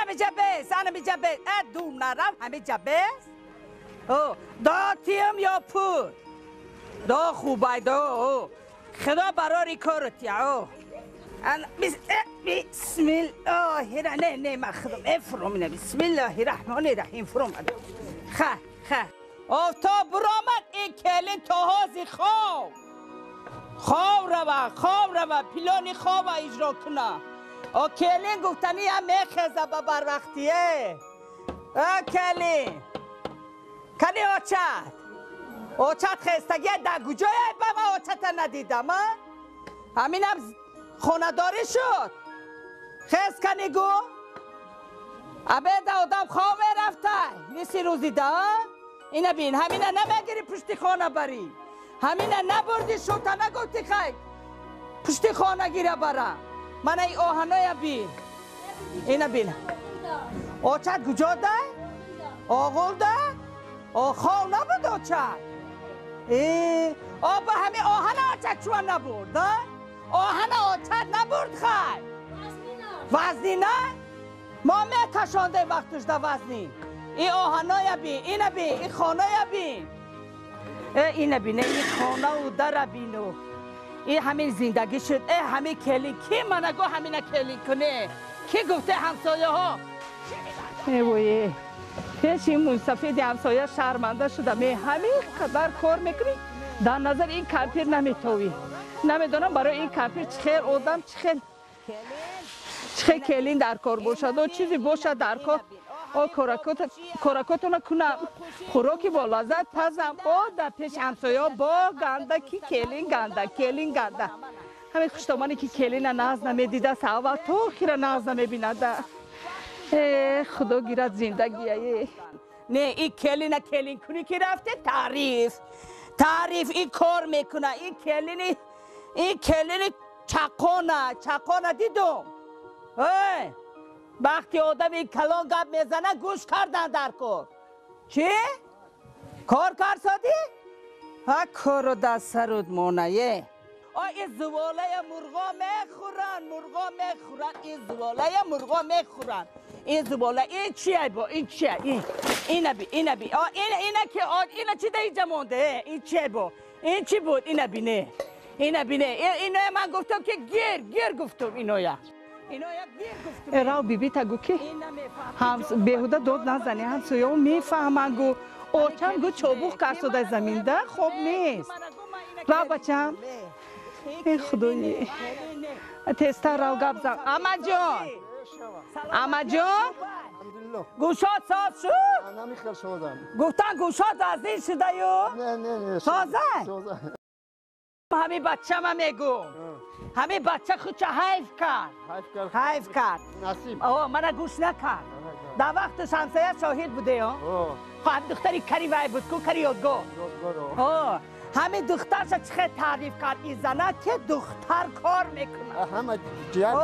ҳамиҷа бес, ҳамиҷа бес. Дур нарав, ҳамиҷа бес. Дотиям ё пул? Да хубай, да. Худо барори корот я. Бисмиллоҳи не не ман худам фуром ина бисмиллоҳи раҳмони раҳим фуром. Ха ха. Офтоб буромад ин келин то ҳози хоб. Хоб рава, хоб рава, плани хоба иҷро куна. О келин гуфтани ям мехеза ба барвақтие. О келин. Кани очат? Очат хестагия дар куҷое ба ман очата надидам, а? Ҳаминам хонадорӣ шуд. Хез кани гу? Абеда одам хоб мерафтай. Ниси рӯзи да, ина бин, ҳамина намегири пушти хона барӣ. Ҳамина набурди шута нагуфти хай. Пушти хона гира бара. Мана и оҳаноя бин. Ина бин. Очат куҷо дай? Оғулда? О хов набуд очат? О ба ҳами оҳана очат чуа набурд, а? Оҳана очат набурд хай. Вазнина? Мо мекашондем вақтушда вазнин. И оҳаноя бин, ина бин, и хоная бин. Ина бин, и хонау дара бину. И ҳамин зиндагӣ шуд. Ҳамин келин. Ки мана гу ҳамина келин куне? Ки гуфте ҳамсояҳо? Вой, пеши ин мусафиди ҳамсоя шарманда шудам. Ҳамин қадар кор мекунӣ, дар назар ин кампир наметовӣ. Намедонам барои ин кампир чӣ хел одам, чӣ хел келин дар кор бошад, о чизе бошад дар кор. О коракотона кунам, хӯроки бо лаззат пазам. О дар пеши ҳамсояҳо бо ганда ки келин ганда, келин ганда. Ҳамин хуштомане ки келина нағз намедидааст, аввал то охира нағз намебинада. Худо гирад зиндагия. Не, ин келина келин кунӣ ки рафте таъриф. Таъриф ин кор мекуна. Ин келини чақона, чақона дидум. Эй, вақти одами калон гап мезана гӯш кардан дар кор. Чӣ? Кор карсодӣ? Ҳа кору дар саруд монае. О ин зуволая мурғо мехӯранд, мурғо мехӯранд, ин зуволая мурғо мехӯранд. Ин зувола, ин чия бо, ин чия, ин ина би, ина би. О ина ина ки ина чи да инҷа монде? Ин чия бо? Ин чи буд? Ина бине. Ина бине. Иноя ман гуфтам ки гир, гир гуфтам иноя. Рав бибита гу ки беҳуда дод назанӣ, ҳамсояҳо мефаҳманд гу. Очам гу чобух карсода заминда, хоб нест. Рав бачам. Эй худои. Тезтар рав гап зан. Амаҷон. Амаҷон. Гӯшот соз шуд? Намихел шудам. Гуфтан гӯшот вазнин шудаю? Не, не, не. Соза? Ҳамин бачама мегӯм. Ҳамин бача худша ҳайф кард. Ҳайф кард. Насиб. О, мана гӯш накард. Дар вақту ҳамсоя шоҳид буде, о? Ҳамин духтари кари вай буд ку, кари ёдгор. О, ҳамин духтарша чӣ хел таъриф кард ин зана ки духтар кор мекунад. Ҳама ҷиҳат.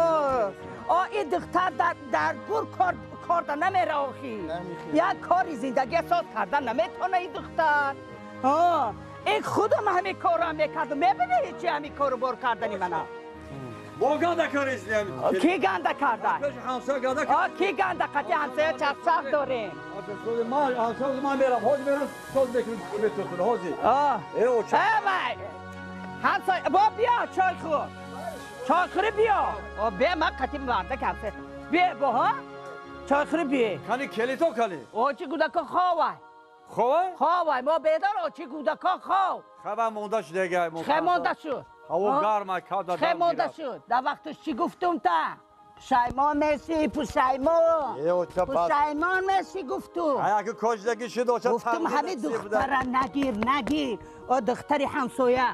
О, ин духтар дар гур корда намера охи. Як кори зиндагия соз кардан наметавона ин духтар. О, ин худам ҳамин корро мекардам. Мебинӣ ҳечи ҳамин кору бор кардани мана? Бо ганда кардем. Ки ганда карда? Ҳамсоя ганда кард. Ки ганда? Қати ҳамсоя чақчақ дорем. Ман ҳамсоя ман мерам, ҳозир мерам, соз мекунем метотун ҳозир. Э, вай. Ҳамсоя, бо биё чой хӯр. Чой хӯри биё. О, бе ман қати мардак ҳамсоя. Бе бо ҳа? Чой хӯри бе. Кани келито кани? Очи кӯдако ховай. Ховай? Ховай, мо бедор очи кӯдако хов. Хава монда шуд дега. Хе монда шуд. Ҳаво гарм када. Хе монда шуд. Дар вақташ чӣ гуфтум та? Пушаймон мешӣ, пушаймон. Пушаймон мешӣ гуфтум. Аяки кождаги шуд оча. Гуфтум ҳамин духтара нагир, нагир. О духтари ҳамсоя.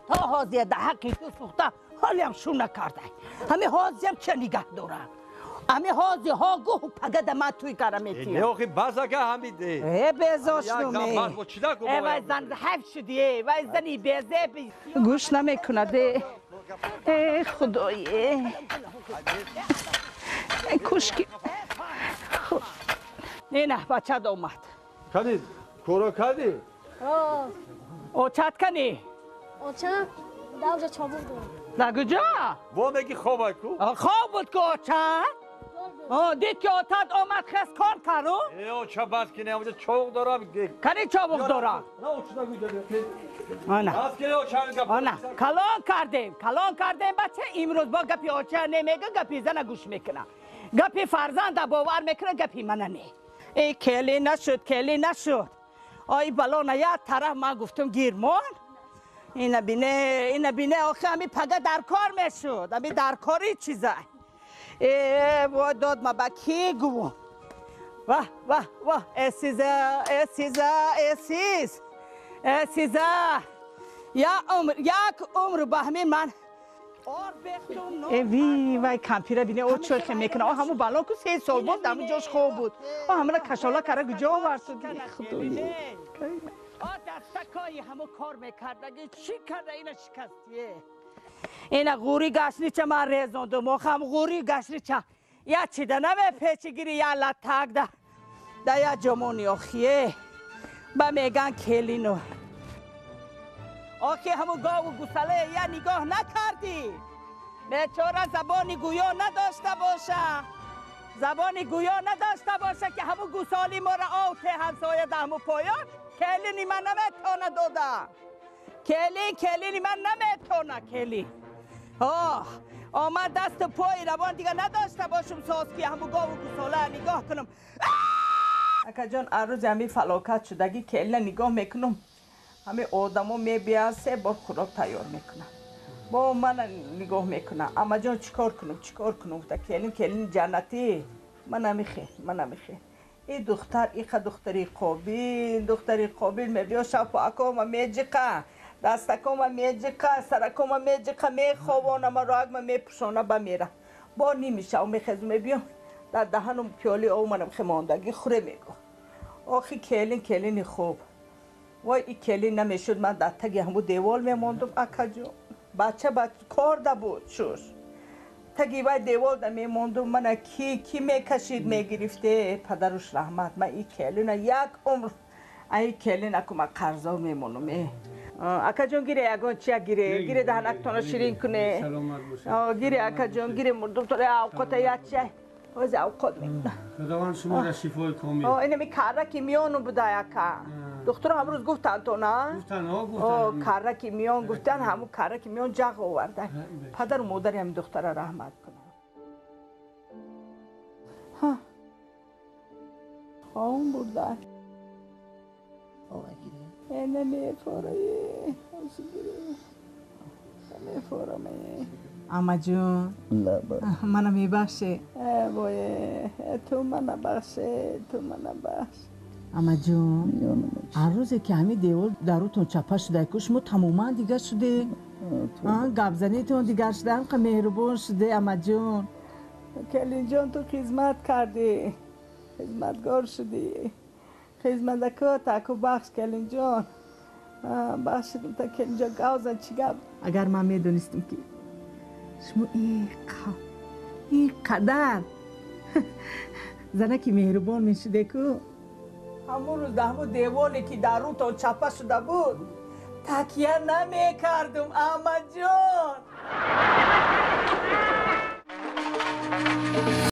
То ҳозир дар ҳаққи ту сӯхта, ҳолиам шу накардай. Ҳамин ҳозиам ча нигаҳ дорам? Ами ҳози ҳо гӯ пагада ман туй кара метиям. Не охи базака ҳами де. Э безошнуме. Э вай зан ҳайф шуди, э вай зани безе. Гӯш намекунад э. Э худое. Кушки. Не бача омад. Кани коро кади? Очат кани? Оча давжа чобук дорам. Дар куҷо? Во меги хобай ку? Хоб буд ку оча? Дид ки отат омад хес кор кару? Э, оча бас ки не, чоғ дорам. Кани чобуқ дорам? Ана. Ана, калон кардем, калон кардем бача, имрӯз бо гапи оча немега, гапи зана гӯш мекуна. Гапи фарзанда бовар мекуна, гапи мана не. Э, кели нашуд, кели нашуд. Ой, балона як тараф ман гуфтум гирмон. Ина бине, ина бине, охи ами пага дар кор мешуд. Ами дар кори чиза. Э, вой дод ма ба ки гувум. Ваҳ, ваҳ, ваҳ, эсиза, эсиза, эсиз. Эсиза. Я умр, як умр ба ҳамин ман Э, вай кампира бине, о чой хе мекуна. О ҳаму бало ку 3 сол боз дар ҷош хоб буд. О ҳамра кашола кара куҷо овард? Худои. О дастакои ҳаму кор мекардаги чӣ карда ина шикастие. Ина ғури гашнича ман резондум. Охам ғури гашнича. Я чида намепечи гири я латак да. Да я ҷомони охие. Ба меган келино. Охи ҳаму гову гусале я нигоҳ накардӣ. Бечора забони гӯё надошта боша. Забони гӯё надошта боша ки ҳаму гусоли моро овте ҳамсоя да ҳаму поён келини ман наметона дода. Келин, келини ман наметона келин. Оҳ, омад дасту пои равон дига надошта бошум соз ки ҳаму гову гусола нигоҳ кунам. Акаҷон, арӯзи ҳами фалокат шудагӣ келина нигоҳ мекунам. Ҳами одамо мебиянд, 3 бор хӯрок тайёр мекунанд. Бо мана нигоҳ мекунам. Амаҷон чикор кунам, чикор кунам? Гуфта келин, келин ҷаннатӣ. Ман намехе, ман намехе. И духтар, иқа духтари қобил, духтари қобил мебиё шапоакома меҷиқа, дастакома меҷиқа, саракома меҷиқа, меховона, ма роагма мепӯшона ба мера. Бо ними шав мехезу мебиём, дар даҳанум пиёли ов манам хемондагӣ хуре мегӯ. Охи келин, келини хуб. Вой и келин намешуд, ман дар таги ҳаму девол мемондум, акаҷон. Бача кор да буд шуш. Таги вай девол да мемондум, мана ки мекашид мегирифте, падаруш раҳмат, ман и келина як умр, ай келин аку ман қарзо мемонум. Акаҷон гире ягон чия гире, гире даҳанактона ширин куне. Гире акаҷон, гире мурдум торе авқота як чия. Ози авқот мекунам. Худованд шуморо шифои комил. Инами карра ки миёну буда ака. Духтуро ҳамрӯз гуфтанд то на? Гуфтанд, о, гуфтанд. Карра ки миён гуфтанд, ҳаму карра ки миён ҷағ оварда. Падару модари ҳами духтара раҳмат кунанд. Ҳа. Хом бурда. Намефорае. Намефораме. Амаҷон, мана мебахше. Вое, ту мана бахше, ту мана бахш. Амаҷон, ҳар рӯзе ки ҳамин девол дарутон чапа шуда, ку шумо тамоман дигар шуде. Гапзанитон дигар шуда, ҳамқа меҳрубон шуде, амаҷон. Келинҷон, ту хизмат кардӣ, хизматгор шудӣ. Хизматако таку бахш, келинҷон. Бахшидум та келинҷон, гавзан чӣ гап? Агар ман медонистам ки шумо ин қадар занаки меҳрубон мешуде ку, ҳамон рӯз дар ҳамон деволе ки дар рӯтон чапа шуда буд такя намекардум, амаҷон.